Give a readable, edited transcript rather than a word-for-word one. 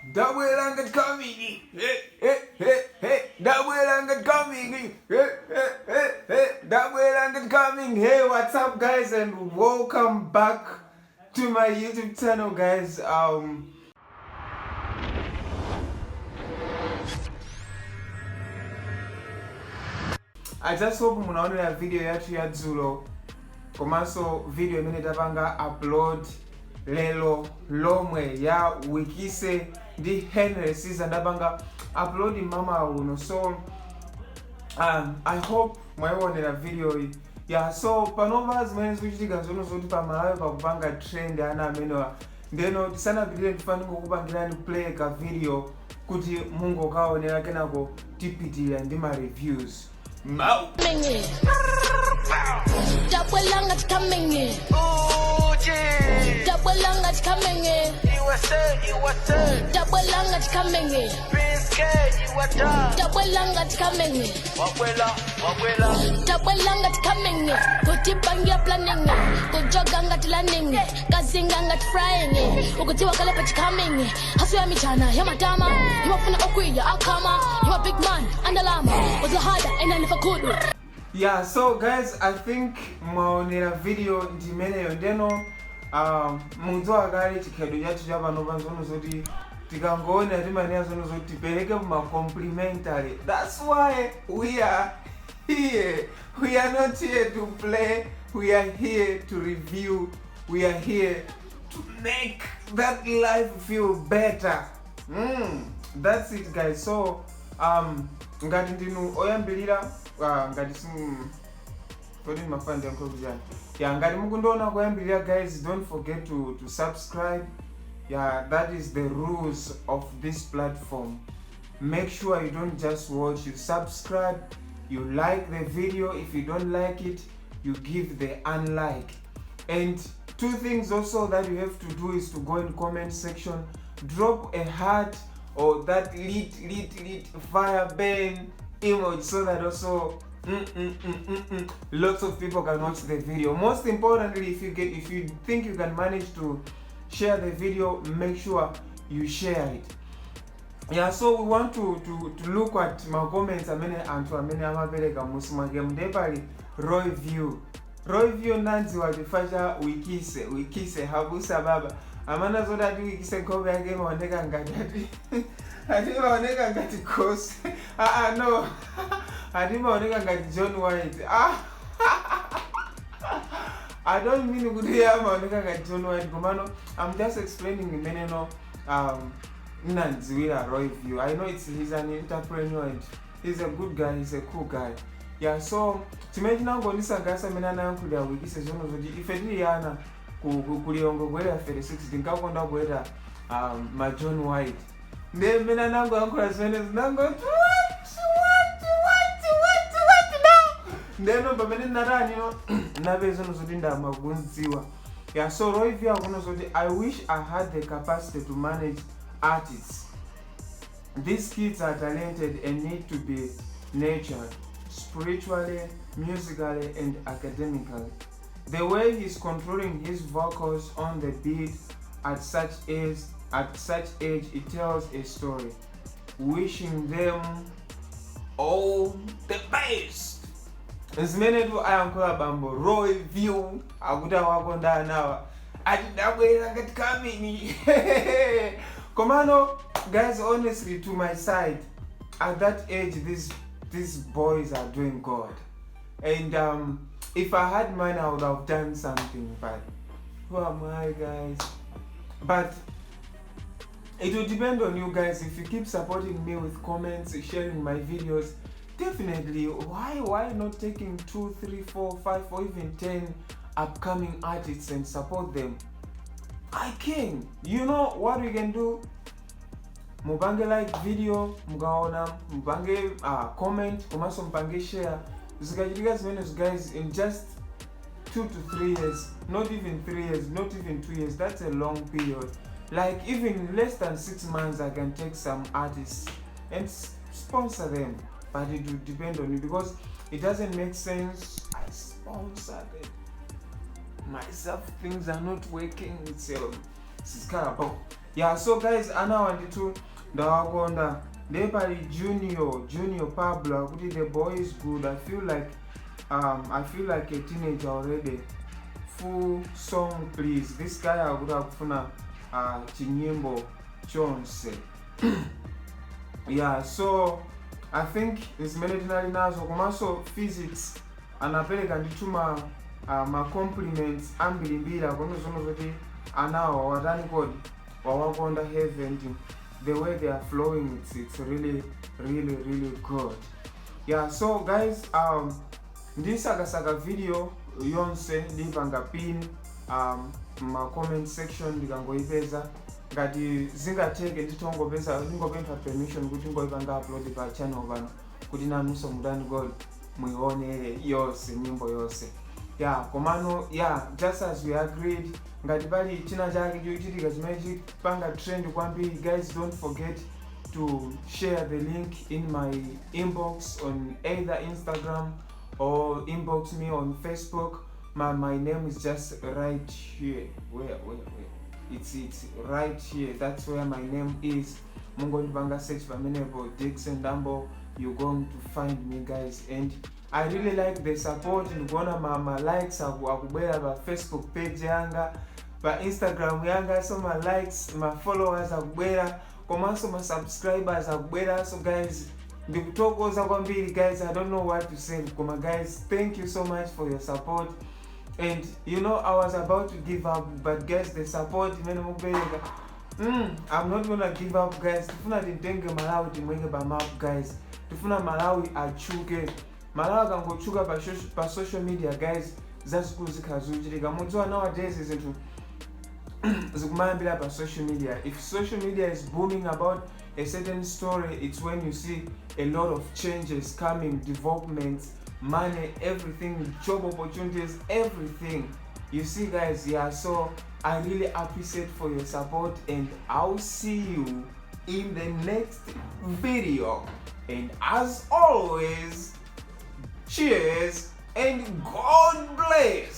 Ndabwera Ngati coming. Hey. Ndabwera Ngati coming. Hey. Ndabwera Ngati coming. Hey, what's up, guys, and welcome back to my YouTube channel, guys. I just hope munaona video yatu ya dzulo komanso video imene tapanga upload lelo lomwe ya wikise ndi Henry season ndapanga upload mama uno. So I hope mwaionera video iyi. Yeah, so panova zimene zikuchitika zono zoti pa Malawi pakupanga trend ana amenewa ndeno tisanapitire tifanire kukupangirani play ka video kuti mungokaonera kenako tipitirira ndi ma reviews. Ndabwera Ngati coming. Ndabwera Ngati coming. Ndabwera Ngati coming. Ndabwera Ngati coming. Ndabwera Ngati coming. Kuti bangia planning. Kujoga ngati landing. Kazinga ngati frying. Ukuti wakale pati coming. Hasu ya michana, ya matama. Yumafuna okwiya, akama. You a big man, andalama. Was a harder, and I never could. Yeah, so guys, I think mwaonera video ndimeneyo ndeno munzo akali chikhedo chacho chapanova zono zoti tikangoona timanena zono zoti tipereke ma complimentary. That's why we are here. We are not here to play, we are here to review, we are here to make that life feel better. That's it, guys. So ngati ndinu oyambilira ngati kodi mafandi yanko kujani. Yeah, ngati mukundiona kuyambilira, guys, don't forget to subscribe. Yeah, that is the rules of this platform. Make sure you don't just watch, you subscribe, you like the video. If you don't like it, you give the unlike. And two things also that you have to do is to go in comment section, drop a heart or that lit fire burn emoji so that also lots of people can watch the video. Most importantly, if you think you can manage to share the video, make sure you share it. Yeah, so we want to look at my comments amene amapereka musima game ndepali Roy view nanzi watifacha wikise habusa baba amana zoda ati wikise kobe yake maoneka ngati ati maoneka ngati Kosi. No. Ati maoneka ngati John White. I don't mean kuti maoneka ngati John White komano I'm just explaining imene no nanziwira Roy view. I know he's an entrepreneur and he's a good guy, he's a cool guy. Yeah, so chimene chinangonisangasa mene anayankhulira wikise zono zoti ife tili yana kuliongo gwera 36 tinkakonda kuweta ma John White. Nde mene nangoyankhula zimene zinangoti ndeno pamene narani no nabezo nozoti ndamagunziwa. Yeah, so Roy view akuno zoti I wish I had the capacity to manage artists. These kids are talented and need to be nurtured spiritually, musically, and academically. The way he's controlling his vocals on the beat at such age, it tells a story. Wishing them all the best. Zimene tu ayankula bambo Roy view akuta wakonda nawa ati Ndabwera Ngati coming. Komano, guys, honestly, to my side, at that age, these boys are doing God. And if I had money, I would have done something, but who am I, guys? But it will depend on you guys. If you keep supporting me with comments, sharing my videos, definitely, why not taking 2, 3, 4, 5, or even 10 upcoming artists and support them? I can. You know what we can do? Mubange like video, mugaona, mubange comment, komanso mubange share. Zikachitika zimene guys in just 2 to 3 years, not even 3 years, not even 2 years. That's a long period. Like even less than 6 months, I can take some artists and sponsor them. But it will depend on you because it doesn't make sense. I sponsor them myself. Things are not working. It's kind of Yeah, so guys, ana wanditu ndawakonda ndepali junior Pablo kuti the boy is good. I feel like a teenager already. Full song please. This guy akuti akufuna chinyimbo chonse. Yeah, so I think zimene tinali nazo komanso physics anapereka ndituma ma compliments ambirimbira kono zono zoti anawo watani kodi wawakonda heaven, the way they are flowing, it's really good. Yeah, so guys, ndisakasaka video yonse ndipanga pin ma comment section ndikangoipeza ngati zingateke nditongopeza ndingopempha permission kuti ngoipanga upload pa channel pano kuti nanunso mudani god muione yonse nyimbo yonse. Yeah, komano, yeah, just as we agreed, ngati pali china chake chochitika chimene chipanga trend kwambiri, guys, don't forget to share the link in my inbox on either Instagram or inbox me on Facebook. My name is just right here. Where? It's right here. That's where my name is. Mungondibanga search pamenepo Dixon dambo. You're going to find me, guys, and I really like the support. Ndikuona ma likes akubwera pa Facebook page yanga, pa Instagram yanga, so my likes, my followers akubwera, komanso my subscribers akubwera. So guys, ndikutokoza kwambiri guys. I don't know what to say. Koma guys, thank you so much for your support. And you know, I was about to give up, but guys, the support imene mukupereka, I'm not gonna give up, guys. Tifuna titenge Malawi timweke pa map, guys. Tifuna Malawi achuke. Malawi kangochuka pa social media, guys, zazikulu zikhazuchitika. Mudziwa nowadays zinthu zikumayambira pa social media. If social media is booming about a certain story, it's when you see a lot of changes coming, developments, money, everything, job opportunities, everything. You see, guys, yeah, so I really appreciate for your support, and I'll see you in the next video. And as always, cheers and God bless.